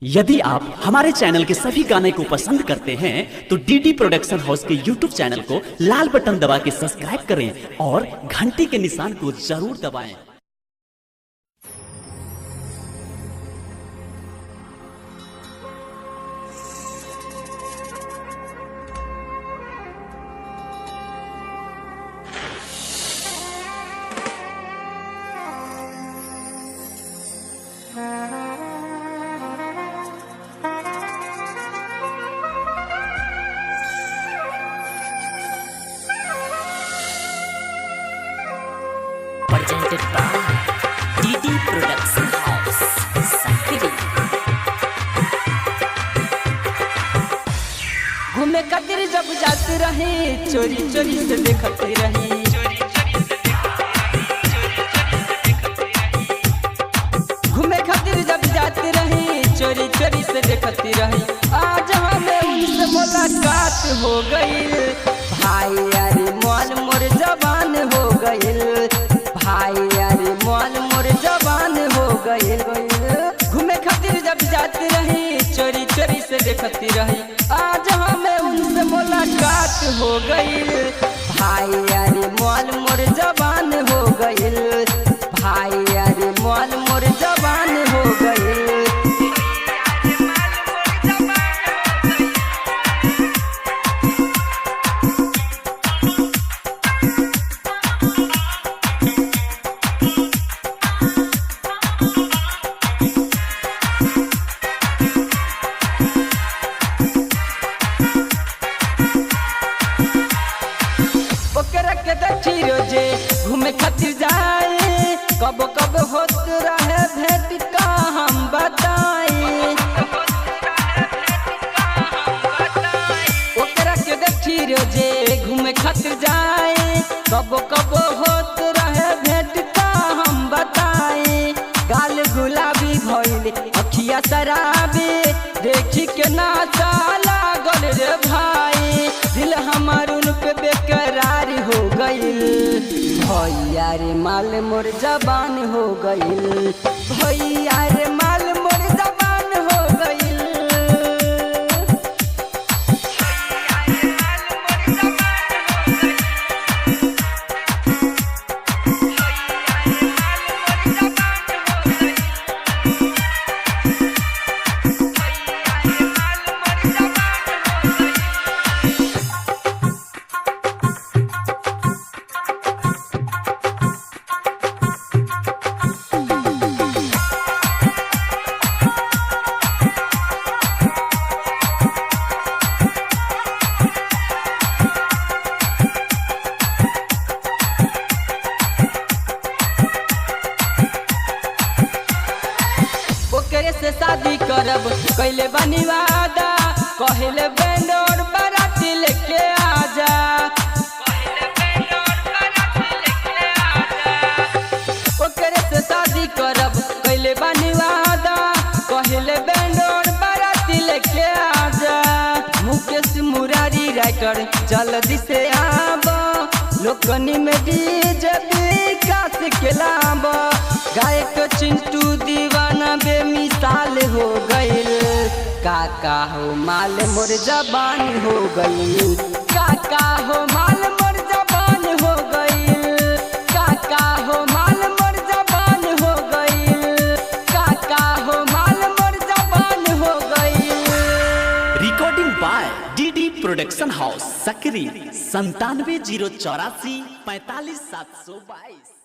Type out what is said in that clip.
यदि आप हमारे चैनल के सभी गाने को पसंद करते हैं तो डीडी प्रोडक्शन हाउस के यूट्यूब चैनल को लाल बटन दबा के सब्सक्राइब करें और घंटी के निशान को जरूर दबाएं। Presented by DD Production House, Sakri. घूमे खातिर जब जाते रहे चोरी चोरी से देखते रहे। घूमे खातिर जब जाते रहे चोरी चोरी से देखते रहे। आज हमें उनसे मुलाकात हो गई। भाई यारी मोल मोर जवान हो गईल। भाई यारी मोल मोर जवान हो गईल। घूमे खातिर जब जाते रहे चोरी चोरी से देखती रही। आज हमें उनसे मुलाकात हो गईल। भाई यारी मोल मोर जवान हो गईल। भाई यारी मोल मोर जवान हो गईल। ओकरा के देखी रोजे घूमे खातिर जाए। कब कब होत रहे भेंट का हम बताई। ओकरा के देखी रोजे घूमे खातिर जाए। कब कब होत रहे भेंट का हम बताई। गाल गुलाबी भइल अखिया शराबी देखी के नाचा लागल रे भाई। दिल हमार उन पे बेकरार हो गईल। भैया रे माल मोर जबान हो गईल। भैया रे माल मोर जबान हो गईल। ओकरे से शादी करब कैले बनी वादा। कहले बैंडोर बाराती लेके आजा। ओकरे से शादी करब कैले बनी वादा। कहले बैंडोर बाराती लेके आजा। मुकेश मुरारी राइटर जल्दी से आब। लोकनी में डीजे विकास के लाब। गायक चिंटू दीवाना बेमिसाल हो गईल। काका हो माल मोर जबान हो गईल। काका हो माल मोर जबान हो गईल। काका हो माल मोर जबान हो गईल। काका हो माल मोर जबान हो गईल। Recording by DD production house Sakri 97 084 45 722।